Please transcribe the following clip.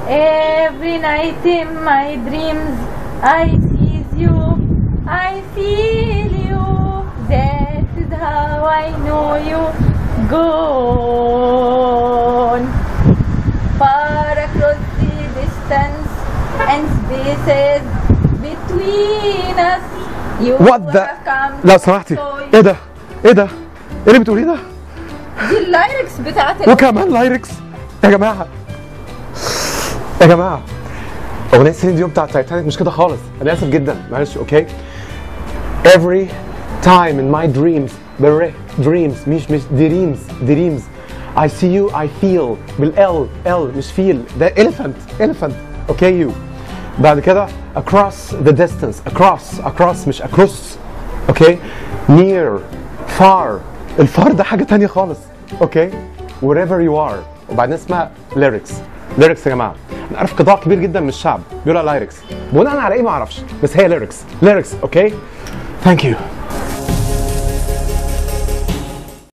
Every night in my dreams I see you, I feel you. That is how I know you gone. Far across the distance and spaces between us. You What the have come. لو سمحتي، ايه ده؟ ايه ده؟ ايه اللي بتقوليه ده؟ دي ال lyrics بتاعت وكمان lyrics. يا جماعه، يا جماعه، اغنية سيلين ديون بتاعت تايتانيك مش كده خالص. انا اسف جدا، معلش. okay، every time in my dreams، بالر، dreams، مش dreams، dreams، I see you، I feel، بال L، L مش feel. ده elephant، elephant، okay؟ you. بعد كده across the distance، across، across مش across، okay؟ near، far، ال far ده حاجة تانية خالص، okay؟ wherever you are. وبعدين اسمها lyrics، lyrics. يا جماعة، انا عارف قطاع كبير جدا من الشعب بيقولها lyrics، بناء على ايه ما اعرفش، بس هي lyrics، lyrics، okay؟ thank you.